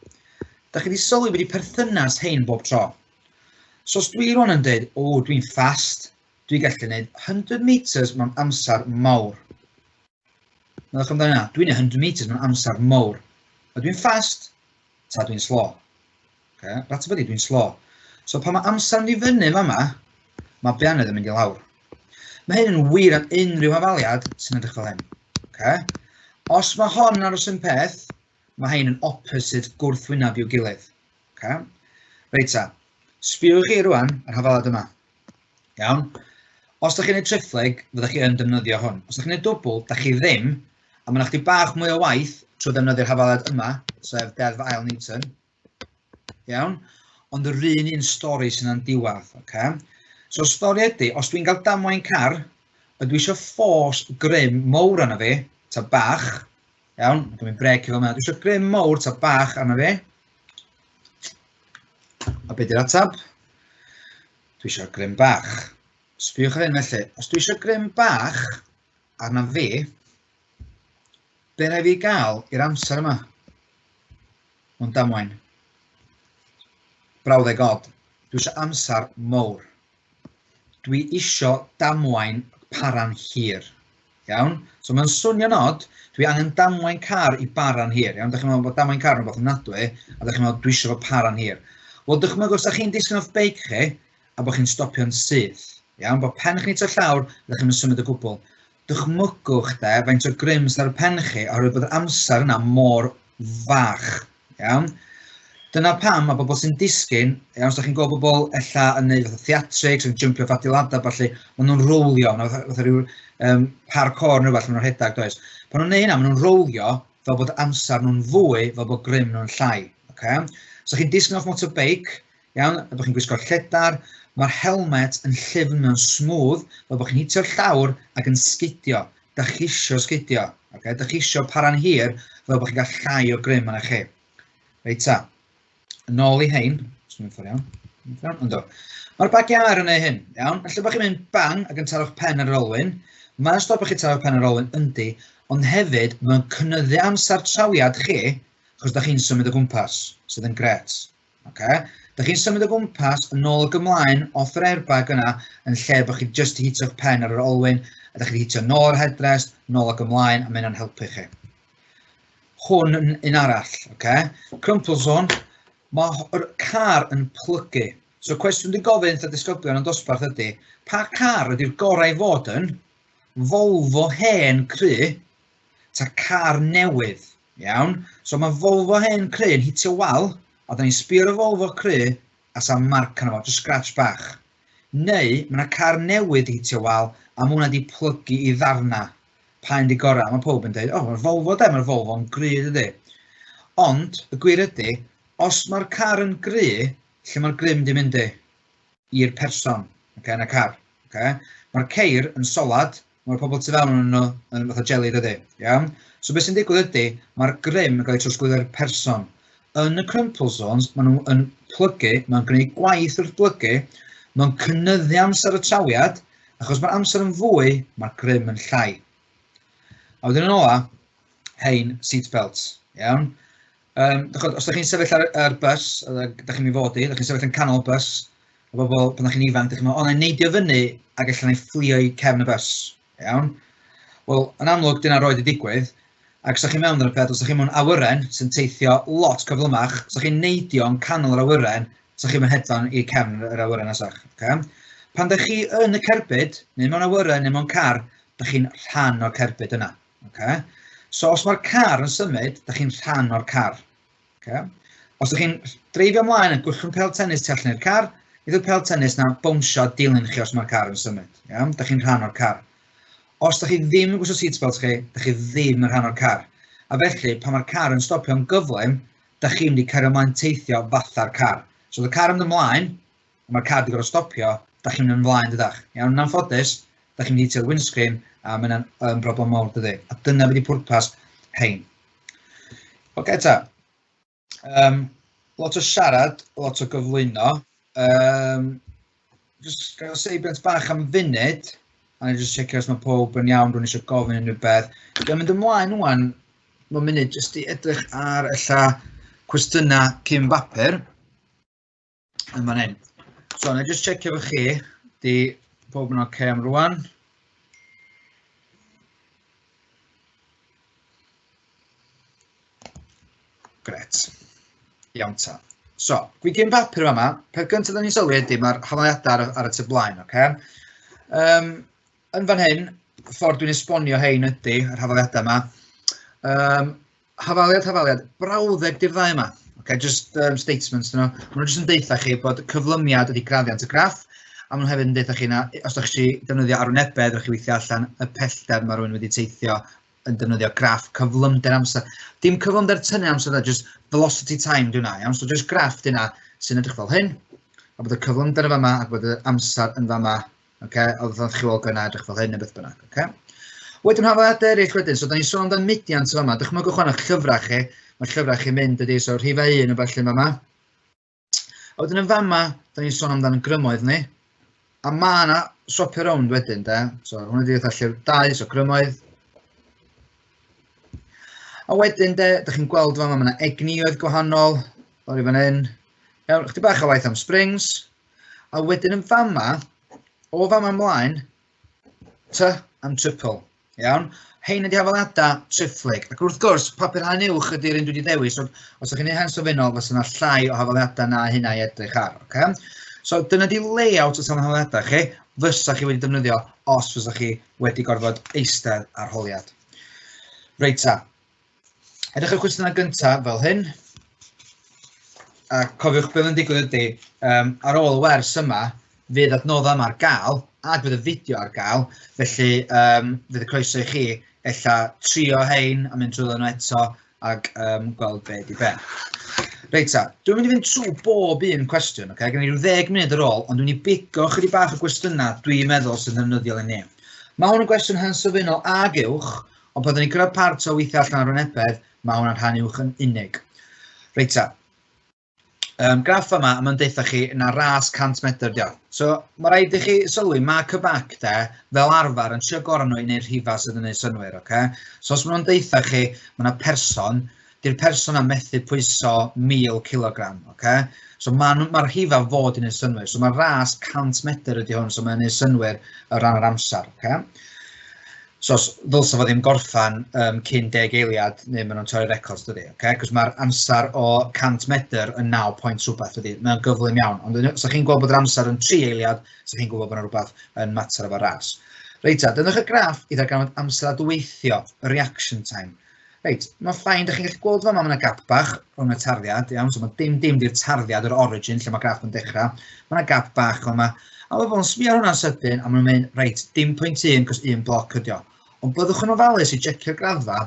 Da chi wedi sylwi wedi perthynas hein bob tro. So os dwi rwan yn dweud, o, dwi'n fast, dwi'n gallu gwneud 100 metres mewn amser mawr. Meddwch amdano hynna, dwi'n gwneud 100 metres mewn amser mawr. A dwi'n fast, ta dwi'n slow. Okay, rateb ydy dwi'n slow. So pan mae amser yn mynd i fyny fama, mae beanedd yn mynd i lawr. Mae hyn yn wir am unrhyw hafaliad sy'n edrych fel hyn. Okay. Os mae hon yn aros yn peth, mae hyn yn opposite gwrthwyneb i'w gilydd. Okay. Reit ta, sbiwch chi rwan ar hafaliad yma. Iawn. Os da chi'n gwneud triphlyg, fyddwch chi yn defnyddio hwn. Os da chi'n gwneud dwbl, da chi ddim, a mae chdi bach mwy o waith trwy ddefnyddio'r hafaliad yma, sef deddf ail Newton. Iawn? Ond yr un un stori sy'n yn diwedd. Okay? So stori ydy, os dwi'n cael damwain car, ydw i eisiau ffos grym mowr arno fi, ta bach, iawn, dwi'n mynd brec i fel yma, dwi eisiau grym mowr ta bach arno fi. A be di'r ateb? Dwi eisiau grym bach. Sbiwch ar hyn felly, os dwi eisiau grym bach arno fi, be rai fi gael i'r amser yma? Mewn damwain. Brawddeg od. Dwi eisiau amser mowr. Dwi isio damwain para'n hir. Iawn? So mae'n swnio'n od, dwi angen damwain car i bara'n hir. Iawn? Dach chi'n meddwl bod damwain car yn rhywbeth ofnadwy, a dach chi'n meddwl dwi eisiau fo para'n hir. Wel, dychmygwch os dach chi'n disgyn off beic chi, a bod chi'n stopio'n syth. Iawn? Bod pen chi'n hitio llawr, a dach chi'n symud o gwbl. Dychmygwch de, faint o grym sydd ar y pen chi, oherwydd bod yr amser yna mor fach. Iawn? Dyna pam mae bobl sy'n disgyn, iawn, os da chi'n gweld bobl ella yn neud fatha theatrics, yn jumpio off adeiladau, falle, maen nhw'n rowlio, maen nhw fatha rhyw parkour neu rhywbeth, maen nhw'n rhedeg, does? Pan nhw'n neud hynna, maen nhw'n rowlio fel bod amser nhw'n fwy, fel bod grym nhw'n llai. Okay? So chi'n disgyn off motorbike, iawn, a bod chi'n gwisgo'r lledar, mae'r helmet yn llyfn mewn smooth, fel bod chi'n hitio'r llawr ac yn sgidio. Da chi isio sgidio, okay? Da chi isio para'n hir fel bod chi'n cael llai o grym arna chi. Reit ta, yn ôl i hein, os dwi'n ffordd iawn, ynddo. Mae'r bagiau aer yn ei hyn, iawn? Felly bod chi'n mynd bang ac yn taro'ch pen ar yr olwyn, mae'n stopio chi taro'ch pen ar yr olwyn, yndi, ond hefyd mae'n cynyddu amser trawiad chi, achos da chi'n symud o gwmpas, sydd yn gret. Okay? Da chi'n symud o gwmpas yn ôl ac ymlaen off yr airbag yna yn lle bod chi jyst i hitio'ch pen ar yr olwyn, a da chi'n hitio nôl yr headrest, nôl ac ymlaen, a mae hynna'n helpu chi. Hwn yn un arall, okay? Crumple zone, mae'r car yn plygu. So cwestiwn dwi'n gofyn wrth y disgyblion yn dosbarth ydy, pa car ydy'r gorau i fod yn? Volvo hen cry, ta car newydd? Iawn? So mae Volvo hen cry yn hitio wal, a da ni'n sbio ar y Volvo cry, a sa marc arno fo, just scratch bach. Neu, mae yna car newydd i hitio wal, a mae hwnna wedi plygu i ddarna. Pa un di gorau? Mae pob yn dweud, o, oh, mae'r Volvo de, mae'r Volvo'n gry, dydy. Ond, y gwir ydy, os mae'r car yn gry, lle mae'r grym di mynd i? I'r person, okay, yn y car. Okay? Mae'r ceir yn solad, mae'r pobl tu fewn yn nhw yn fatha jelly, dydy. Iawn? So beth sy'n digwydd ydy, mae'r grym yn cael ei trosglwyddo i'r person. Yn y crumple zones, maen nhw yn plygu, mae'n gwneud gwaith wrth blygu, mae'n cynyddu amser y trawiad, achos mae'r amser yn fwy, mae'r grym yn llai. A wedyn yn ola, hein, seat belts. Iawn? Dych os ydych chi'n sefyll ar bus, a ydych chi'n mynd i fod i, ydych chi'n sefyll yn canol bus, a bobl, pan ydych chi'n ifanc, ydych chi'n meddwl, o, na i neidio fyny ac allan i fflio i cefn y bus. Iawn? Wel, yn amlwg, dyna roed i digwydd, ac os ydych chi'n mewn ar y peth, os ydych chi'n mewn awyren sy'n teithio lot cyflymach, os ydych chi'n neidio yn canol yr awyren, os ydych chi'n mynd hedfan i cefn yr awyren nesach. Okay? Pan ydych chi yn y cerbyd, neu mewn awyren, neu mewn car, ydych chi'n rhan o'r cerbyd yna. Okay? So os mae'r car yn symud, da chi'n rhan o'r car. Okay? Os ydych chi'n dreifio ymlaen yn gwllwng pel tennis tu allan i'r car, bydd y pel tennis na bownsio a dilyn chi os mae'r car yn symud. Iawn? Da chi'n rhan o'r car. Os da chi ddim yn gwisgo seatbelt chi, da chi ddim yn rhan o'r car. A felly, pan mae'r car yn stopio'n gyflym, da chi'n mynd i cario ymlaen teithio fatha'r car. So, y car yn mynd ymlaen, a mae'r car wedi gorfod stopio, da chi'n mynd ymlaen dydach. Iawn, yn anffodus, da chi'n mynd i hitio'r windscreen, a mae hynna'n broblem mawr dydy. A dyna beth ydi pwrpas hein. Oce ta. Lot o siarad, lot o gyflwyno. Just gael seibiant bach am funud, a ni just checio os mae pob yn iawn, rwy'n eisiau gofyn unrhyw beth. Dwi'n mynd ymlaen ŵan, mewn munud, jyst i edrych ar ella cwestiynau cyn bapur. Yn fan hyn. So, na i just checio efo chi, di pob yn oce okay am rwan. Gret. Iawn ta. So, dwi gyn bapur yma. Peth gyntaf da ni'n sylwi ydy mae'r hafaliadau ar y tu blaen, oce? Okay? Yn fan hyn, y ffordd dwi'n esbonio hein ydy, yr hafaliadau yma. Hafaliad, hafaliad, brawddeg di'r ddau yma. Okay, just statements dyn nhw. Maen nhw jyst yn deutha chi bod cyflymiad ydy graddiant y graff, a maen nhw hefyd yn deutha chi na, os ydych chi defnyddio arwynebedd, rydych chi weithio allan y pellter mae rhywun wedi teithio yn defnyddio graff cyflymder amser. Dim cyflymder tynnu amser, na, just velocity time di hwnna, iawn? So just graff di hwnna sy'n edrych fel hyn, a bod y cyflymder yn fama ac bod y amser yn fama. Okay? Oedd oedd chi weld gyna edrych fel hyn neu beth bynnag. Okay? Wedyn hafaliadau eraill wedyn, so da ni'n sôn amdan mudiant yn fama. Dychmygwch wan eich llyfrau chi, mae'r llyfrau chi'n mynd ydy, so rhifau 1 o felly yn fama. A wedyn yn fama, da ni'n sôn amdan y grymoedd ni. A mae yna swapio rownd wedyn, de. So hwnna ydy fatha llyfr 2, so grymoedd. A wedyn, de, da chi'n gweld fama, mae yna egnïoedd gwahanol, lawr i fan hyn. Iawn, chdi bach o waith am springs. A wedyn yn fama, o fama ymlaen, T am triple. Iawn? Hein ydi hafaliadau triphlyg. Ac wrth gwrs, papur haen uwch ydy'r un dwi wedi dewis, ond os ydych chi'n ei haen sylfaenol, fysa yna llai o hafaliadau na hynna i edrych ar. Okay? So dyna di layout y taflen hafaliadau chi, fysa chi wedi defnyddio os fysa chi wedi gorfod eistedd arholiad. Reit ta. Edrych ar cwestiynau gyntaf fel hyn. A cofiwch beth yn digwydd ydy, ar ôl y wers yma, fydd adnoddau yma ar gael, ac fydd y fideo ar gael, felly fydd y croeso i chi ella trio hein a mynd trwy nhw eto ac gweld be di be. Reit ta, dwi'n mynd i fynd trwy bob un cwestiwn, okay? Gen i ryw 10 munud ar ôl, ond dwi'n mynd i bigo chydig bach o gwestiynau dwi'n meddwl sy'n ddefnyddiol i ni. Mae hwn yn gwestiwn haen sylfaenol ag uwch, ond pan ni'n cyrraedd part o weithio allan arwynebedd, mae hwnna'n rhan uwch yn unig. Reit ta. Graff yma, mae'n deutha chi na ras 100 metr dio. So, mae rhaid i chi sylwi, mae Quebec de, fel arfer, yn trio gorau nhw i wneud rhifau sydd yn gwneud synnwyr, oce? So, os maen nhw'n deutha chi, mae yna person, di'r person am methu pwyso 1000 kilogram, oce? So, mae'r ma rhifau fod i wneud synnwyr. So, mae ras 100 metr ydy hwn, so mae'n gwneud synnwyr o ran yr amser, oce? So, ddylsa fo ddim gorffan cyn 10 eiliad, neu maen nhw'n torri records, dydy, oce? Cos mae'r amser o 100 metr yn 9 pwynt rhywbeth, dydy. Mae'n gyflym iawn. Ond os chi'n gweld bod yr amser yn 3 eiliad, so chi'n gwybod bod yna rhywbeth yn mater efo ras. Reit ta, dynwch y graff i ddarganfod amser adweithio, y reaction time. Reit, mae'n fine, da chi'n gallu gweld fama, mae yna gap bach rhwng y tarddiad, iawn, so mae dim di'r tarddiad, yr origin, lle mae graff yn dechrau. Mae yna gap bach fama. A mae pobl yn sbio ar hwnna'n sydyn, a maen nhw'n mynd, reit, dim pwynt un, cos un bloc ydi o. Ond byddwch yn ofalus i jecio'r graddfa,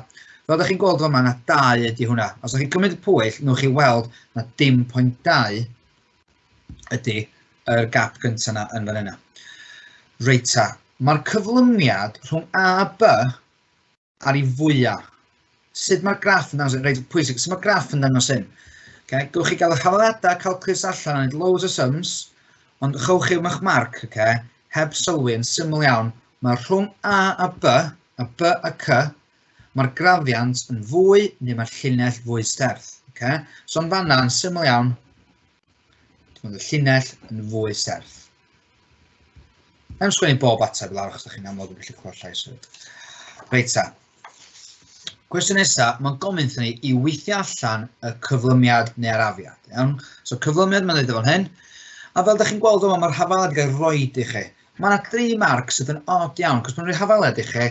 fel da chi'n gweld fama, na 2 ydi hwnna. Os ydych chi'n cymryd y pwyll, newch chi weld na dim pwynt 2 ydi yr gap gyntaf yna yn fan yna. Reit ta, mae'r cyflymiad rhwng A a B ar ei fwyaf. Sut mae'r graff yn dangos hyn? Reit, pwysig, sut mae'r graff yn dangos hyn? Okay, gewch chi gael y hafaliadau calculus allan a wneud loads o sums, ond chewch chi eich marc, okay, heb sylwi, yn syml iawn, mae rhwng A a B, a B a C, mae'r graddiant yn fwy neu mae'r llinell fwy serth. Okay? So yn fanna, yn syml iawn, mae'r llinell yn fwy serth. Na'n sgwennu bob ateb lawr, achos ydych chi'n amlwg yn gallu clywed llais hefyd. Reit ta. Cwestiwn nesaf, mae'n gofyn wrthon ni i weithio allan y cyflymiad neu arafiad. Iawn? So cyflymiad mae'n dweud fan hyn. A fel ydych chi'n gweld yma, mae'r hafaliad yn cael ei roed i chi. Mae yna 3 marc sydd yn od iawn, cos mae'n rhoi hafaliad i chi,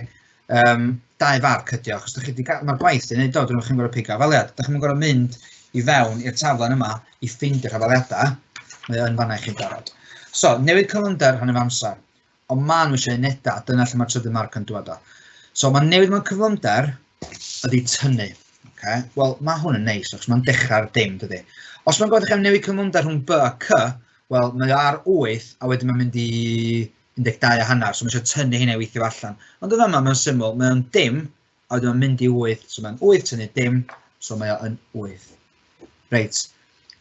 2 farc ydi o, achos mae'r gwaith yn neud o, dyn nhw'n chi'n gorfod pigo hafaliad. Dych chi'n gorfod mynd i fewn i'r taflen yma i ffeindio'r hafaliadau. Mae o yn fanna i chi'n barod. So, newid cyflymder rhan o'r amser. Ond maen nhw eisiau unedau, dyna lle mae'r trydydd marc yn dod o. So, mae newid mewn cyflymder ydy tynnu. Okay? Wel, mae hwn yn neis, achos mae'n dechrau ar dim, dydy. Os mae'n gofyn chi am newid cyflymder rhwng B a C, wel, mae o ar 8, a wedyn mae'n mynd i 12.5, so mae eisiau tynnu hynna i weithio allan. Ond yn fama, mae'n syml, mae o'n dim, a wedyn mae'n mynd i 8, so mae'n 8 tynnu dim, so mae o yn 8. Reit,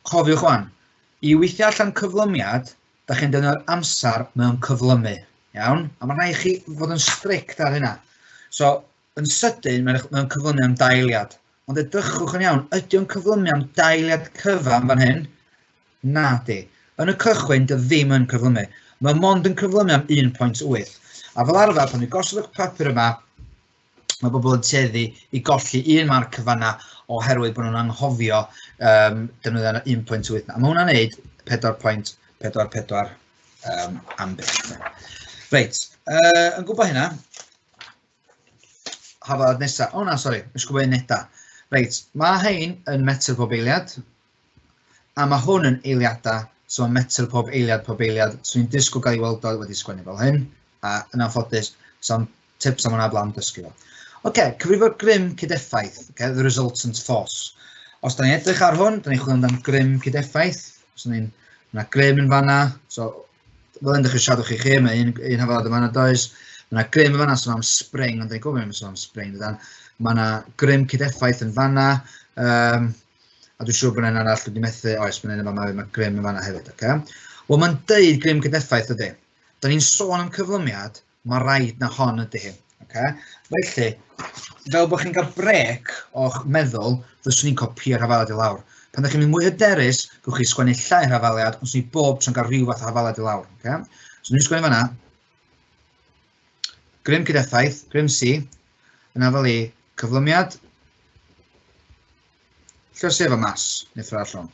cofiwch wan, i weithio allan cyflymiad, da chi'n defnyddio'r amser mewn cyflymu, iawn? A mae'n rhaid i chi fod yn strict ar hynna. So, yn sydyn, mae'n cyflymu am 2 eiliad. Ond edrychwch yn iawn, ydy o'n cyflymu am 2 eiliad cyfan fan hyn? Na di. Yn y cychwyn, dy ddim yn cyflymu. Mae mond yn cyflymu am 1.8. A fel arfer, pan dwi'n gosod y papur yma, mae bobl yn tueddu i golli un marc cyfanna oherwydd bod nhw'n anghofio defnyddio 1.8. A mae hwnna'n neud 4.44 am byth. Reit, yn gwybod hynna, hafaliad nesaf. O na, sori, nes gwybod unedau. Reit, mae hein yn metr pob eiliad, a mae hwn yn eiliadau, so mae'n metr pob eiliad pob eiliad. So ni'n disgwyl gael ei weld o wedi sgwennu fel hyn, a yn anffodus, so am tips am hwnna blaen dysgu fo. Oce, cyfrifo'r grym cydeffaith, okay, the resultant force. Os da ni'n edrych ar hwn, da ni'n chwilio amdan grym cydeffaith. Os ni'n, mae yna grym yn fanna, so fel yn dechrau siarad chi, mae un hafaliad yn fanna does. Mae yna grym yn fanna, sôn am spring, ond da ni'n gwybod am sôn am spring, dydan. Mae yna grym cydeffaith yn fanna, a dwi'n siŵr bod yna un arall wedi methu, oes, mae yna un yn fanna, mae grym yn fanna hefyd, oce. Wel, mae'n deud grym cydeffaith ydy. Da ni'n sôn am cyflymiad, mae rhaid na hon ydy hi. Okay? Felly, fel bod chi'n cael brec o'ch meddwl, fyswn i'n copio'r hafaliad i lawr. Pan ydych chi'n mynd mwy hyderus, gewch chi sgwennu llai hafaliad, ond swn i bob tro'n cael rhyw fath o hafaliad i lawr. Okay? So dwi'n sgwennu fanna, Grym cydeffaith, grym C, yn afal i cyflymiad, lluosi efo mas, neu ffordd arall rownd.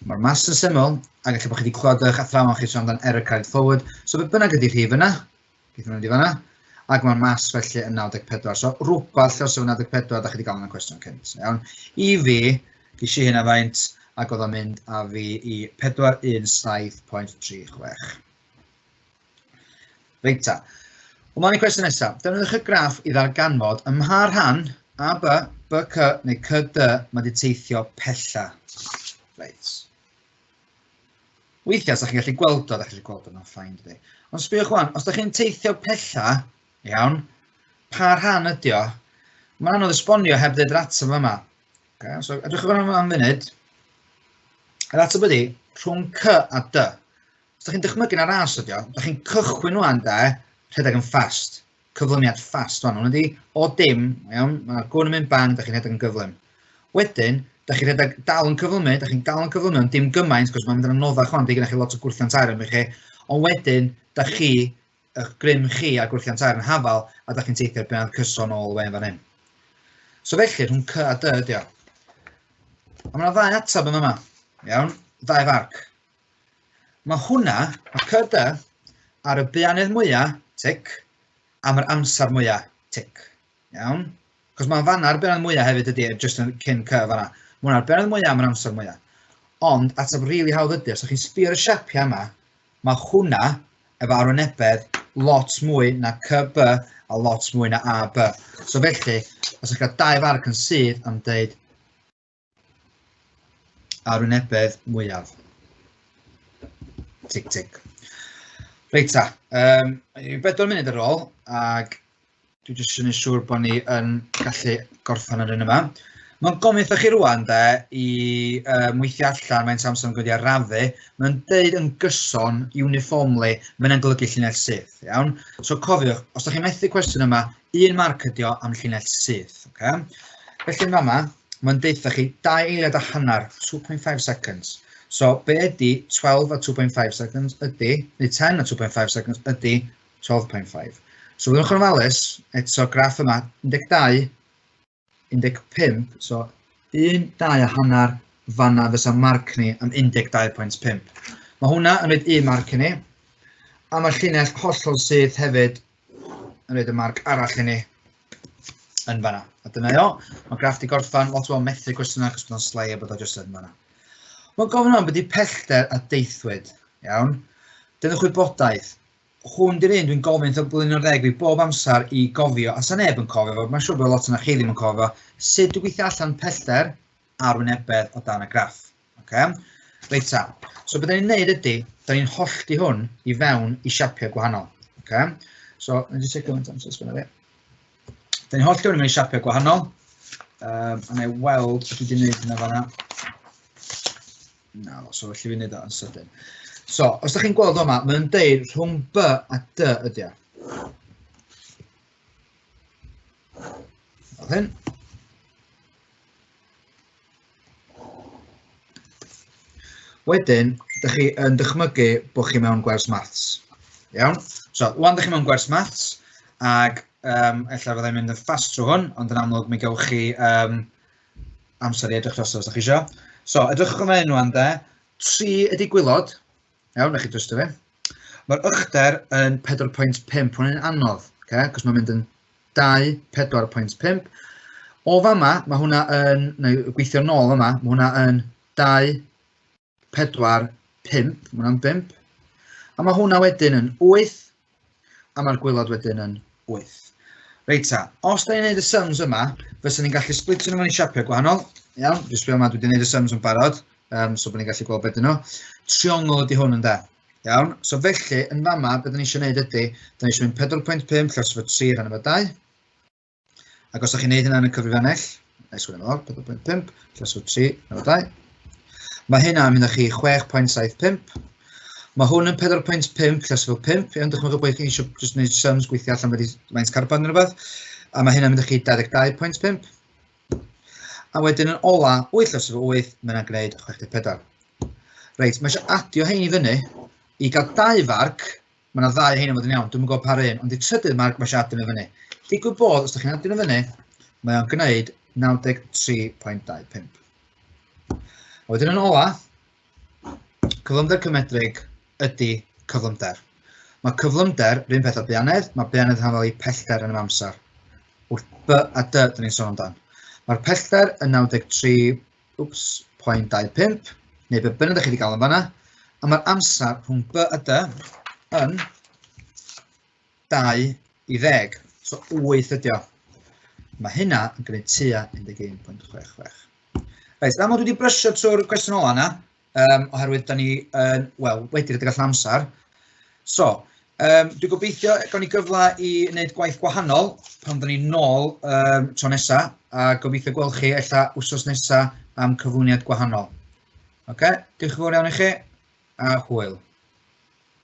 Mae'r mas yn syml, ac ella bod chi wedi clywed eich athrawon chi sôn amdan error carried forward, so be bynnag ydy'r rhif yna, geith hwnna di fanna, ac mae'r mas felly yn 94. So rhywbeth lluosi efo 94 da chi wedi gael yn y cwestiwn cynt. Iawn. I fi, ges i hynna faint, ac oedd o'n mynd â fi i 417.36. Reit ta. Wel, mae'n i cwestiwn nesaf. Defnyddiwch y graff i ddarganfod ym mha rhan A, B, B, C neu C, D mae wedi teithio pella. Reit. Weithiau, os ydych chi'n gallu gweld o, ydych chi'n gallu gweld o, mae'n ffain, dydy. Ond sbiwch wan, os ydych chi'n teithio pella, iawn, pa rhan ydy o? Mae'n anodd esbonio heb ddeud yr ateb yma. Okay, so edrychwch am am funud. Yr ateb ydy rhwng C a D. Os da chi'n dychmygu na ras ydi o, da chi'n cychwyn wan de, rhedeg yn fast, cyflymiad fast wan, hwn ydi o dim, iawn, mae'r gwn yn mynd bang, da chi'n rhedeg yn gyflym. Wedyn, da chi'n rhedeg dal yn cyflymu, da chi'n dal yn cyflymu, ond dim gymaint, cos mae'n mynd yn anoddach wan, di gennych chi lot o gwrthiant aer yn chi, ond wedyn, da chi, eich grym chi a gwrthiant aer yn hafal, a da chi'n teithio'r bennod cyson all the way yn fan hyn. So felly, rhwng C a D ydi o. A mae yna ddau ateb yn yma, iawn, ddau farc. Mae hwnna, mae CD, ar y buanedd mwyaf, tic, am yr amser mwyaf, tic. Iawn? Cos mae'n fanna ar buanedd mwyaf hefyd ydy, just yn cyn C fanna. Mae hwnna'r buanedd mwyaf am yr amser mwyaf. Ond, ateb rili really hawdd ydy, os ydych chi'n sbio ar y siapiau yma, mae hwnna efo arwynebedd lot mwy na CB a lot mwy na AB. So felly, os ydych chi'n cael dau farc yn sydd am dweud arwynebedd mwyaf. Tic, tic. Reit ta, 4 munud ar ôl, ac dwi jyst eisiau gwneud siŵr bod ni yn gallu gorffen yr un yma. Mae'n gofyn wrthoch chi rwan de, i weithio allan faint amser mae'n gwneud i arafu. Mae'n deud yn gyson, uniformly, mae hynna'n golygu llinell syth, iawn? So cofiwch, os ydych chi'n methu cwestiwn yma, un marc ydi o am llinell syth, okay? Felly yn fama, mae'n deutha chi 2 eiliad a hanner, 2.5 seconds. So be ydy 12 a 2.5 seconds ydy, neu 10 a 2.5 seconds ydy 12.5. So byddwch yn ofalus, eto graff yma, 12, 15, so 1, 2 a hanner fanna fysa marc ni am 12.5. Mae hwnna yn rhaid un marc i ni, a mae'r llinell hollol syth hefyd yn rhaid y marc arall i ni yn fanna. A dyna o, mae graff di gorffan, lot o methu cwestiynau achos bod o'n slei a bod o jyst yn fanna. Mae'n gofyn am beth pellter a deithwyd, iawn. Dynwch wybodaeth. Hwn di'r un dwi'n gofyn wrth blwyddyn o'r ddeg fi bob amser i gofio, a sa neb yn cofio fo, mae'n siŵr bod lot yna chi ddim yn cofio, sut dwi'n gweithio allan pellter ar wynebedd o dan y graff. Okay? Reit ta. So beth ni'n neud ydy, da ni'n hollti hwn i fewn i siapiau gwahanol. Okay? So, na i just gymaint amser sgynna fi. Da ni'n hollti hwn i mewn i siapiau gwahanol. A na i weld beth dwi wedi gwneud yna fanna. Na, so felly fi'n neud o yn sydyn. So, os ydych chi'n gweld o'ma, mae'n deud rhwng B a D ydy o. Fel hyn. Wedyn, ydych chi yn dychmygu bod chi mewn gwers maths. Iawn? So, wan ydych chi mewn gwers maths, ac ella fyddai'n mynd yn fast trwy hwn, ond yn amlwg mi gewch chi amser i edrych drosto os ydych chi eisiau. So, edrychwch yn fan wan de. 3 ydy gwylod. Iawn, na chi drystio fi. Mae'r uchder yn 4.5, hwn yn anodd, okay? Cos mae'n mynd yn 2, 4.5. O fama, mae hwnna yn, neu gweithio nôl yma, mae hwnna yn 2, 4, 5, mae hwnna'n 5. A mae hwnna wedyn yn 8, a mae'r gwylod wedyn yn 8. Reit ta, os da ni'n gwneud y sums yma, fyswn ni'n gallu splitio nhw mewn i siapiau gwahanol. Iawn, jyst sbio yma, dwi wedi gwneud y sums yn barod, so bod ni'n gallu gweld beth ydyn nhw. Triongl ydy hwn yn da. Iawn, so felly, yn fama, beth ni eisiau gwneud ydy, da ni eisiau mynd 4.5 llos efo 3 rhan efo 2. Ac os ydych chi'n gwneud hynna yn y cyfrifennell, na i sgwennu lawr, 4.5 llos efo 3 rhan efo 2. Mae hynna yn mynd â chi 6.75. Mae hwn yn 4.5 llos efo 5. Iawn, dychmygwch bod chi eisiau jyst gwneud sums, gweithio allan wedi faint carbon neu rhywbeth. A mae hynna'n mynd â chi 22.5. A wedyn yn ola, 8 llos efo 8, mae hynna'n gwneud 64. Reit, mae eisiau adio hein i fyny i gael 2 farc. Mae yna ddau hein yn fod yn iawn, dwi'm yn gwybod pa un, ond i trydydd marc mae eisiau adio nhw fyny. Digwydd bod, os ydych chi'n adio nhw fyny, mae o'n gwneud 93.25. A wedyn yn ola, cyflymder cymedrig ydy cyflymder. Mae cyflymder, rhywun peth o buanedd, mae buanedd yn hafal i pellter yn yr amser. Wrth B a D, dyn ni'n sôn amdan. Mae'r pellter yn 93, wps, 0.25, neu be bynnag ydych chi wedi gael yn fanna, a mae'r amser rhwng B a D yn 2 i 10, so 8 ydi o. Mae hynna yn gwneud tua 11.66. Reit, aml dwi wedi brysio trwy'r cwestiwn ola yna, oherwydd da ni yn, wel, wedi rhedeg allan amser. So, dwi'n gobeithio gawn ni gyfle i wneud gwaith gwahanol pan dda ni nôl tro nesa, a gobeithio gweld chi ella wsos nesa am cyflwyniad gwahanol. Oce, diolch yn fawr iawn i chi, a hwyl.